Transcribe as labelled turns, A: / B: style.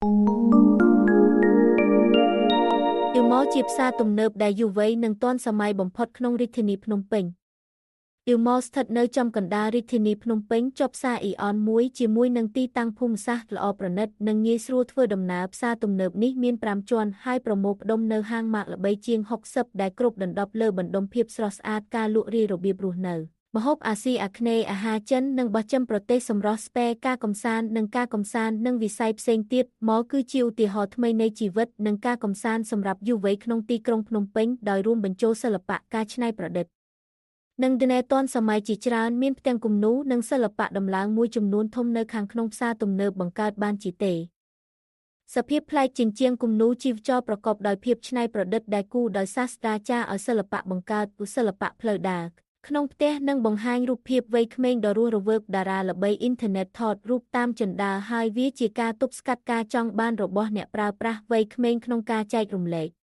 A: អ៊ីម៉លជាផ្សារទំនើបដែលយុវវ័យនិងទាន់សម័យបំផុតក្នុងរាជធានីភ្នំពេញ។ អ៊ីម៉លស្ថិតនៅចំកណ្ដាលរាជធានីភ្នំពេញជាប់ផ្សារអ៊ីអនមួយជាមួយនឹងទីតាំងភូមិសាស្ត្រល្អប្រណិតនិងងាយស្រួលធ្វើដំណើរផ្សារទំនើបនេះមាន5ជាន់ហើយប្រមូលផ្ដុំនៅហាងម៉ាកល្បីជាង60ដែលគ្រប់ដណ្ដប់លើបណ្ដុំភាពស្រស់ស្អាតការលក់រាយរបៀបរស់នៅម្ហូបអាស៊ីអាគ្នេយ៍អាហារចិននិងបស្ចិមប្រទេសសម្រស់ស្ពែការកំសាន្តនិងការកំសាន្តនិងវិស័យផ្សេងទៀតម៉លគឺជាឧទាហរណ៍ថ្មីនៃជីវិតនិងការកំសាន្តសម្រាប់យុវវ័យក្នុងទីក្រុងភ្នំពេញដោយរួមបញ្ចូលសិល្បៈការច្នៃប្រឌិតនិងឌណេទាន់សម័យជាច្រើនមានផ្ទាំងគំនូរនិងសិល្បៈដំឡើងមួយចំនួនធំនៅខាងក្នុងផ្សារទំនើបបង្កើតបានជាទេសភាពប្លែកជាងគំនូរជីវចលប្រកបដោយភាពច្នៃប្រឌិតដែលគូដោយសាស្ត្រាចារ្យឲ្យសិល្បៈបង្កើតសិល្បៈផ្លូវដើរក្នុងផ្ទះនិងបង្ហាញរូបភាពវ័យក្មេងដ៏រស់រវើកតារាល្បីអ៊ីនធឺណិតថតរូបតាមជណ្ដើរហើយវាជាការទប់ស្កាត់ការចង់បានរបស់អ្នកប្រើប្រាស់វ័យក្មេងក្នុងការចែករំលែក។